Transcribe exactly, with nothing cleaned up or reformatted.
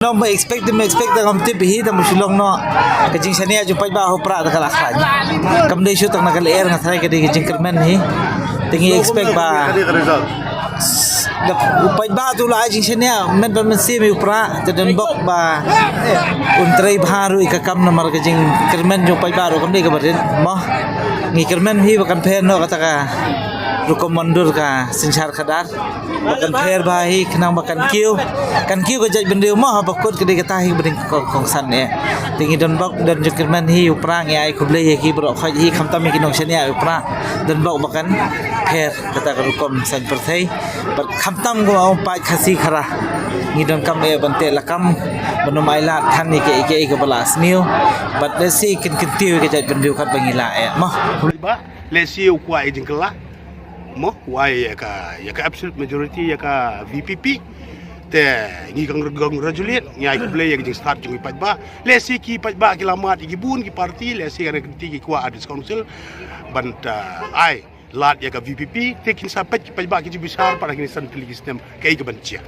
Nong ba expect, ba expect, tang ngam tip hi, tang ba shu long noh ka jingshaniah jong u paidbah ha u Prah da ka la khlaiñ. Kam dei shuh tang na ka lyer, nga tharai ka dei ka jingkyrmen hi. Te ngi expect ba da u paidbah te u la ai jingshaniah mynta ban mynsiem ïa u Prah, te don bok ba un trei bha ruh ïa ka kam namar ka jingkyrmen jong u paidbah ruh kam dei kaba rit mo. Ngi kyrmen hi ba kan pher noh kata ka rukom mutdur ka synshar khadar. Ba kan pher bha hi khnang ba kan kiew, kan kiew ka jaitbynriew mo, haba kut ka dei kata hi ba dei ka kongsan eh. Te ngi don bok, don jingkyrmen hi u Prah, ngi ai khublei ïa ki baroh khoit hi, khamtam ïa ki nongshaniah u Prah. Don bok ba kan pher kata ka rukom saiñ pyrthei. Bad khamtam kum u paid Khasi Khara, ngi donkam eh ban teh lakam, ban ym ailad than ïa kiei kiei kaba la sniew. Bad lehse kin kyntiew ïa ka jaitbynriew katba ngi lah eh mo. Ba lehse u kwah ïa jingkylla mo, u ai ïa ka, ïa ka absolute majority ïa ka V P P. Te ngi congratulate, ngi ai khublei ïa ka jingstad jong ki paidbah. Lehse ki paidbah ki la mad ïa ki bun ki party, lehse ka na ka kynti ki kwah ha District Council ban, uh, ai lad ïa ka V P P. Te kin sa peit ki paidbah ki jingbishar pat ha kine san tylli ki snem kaei kaban jia.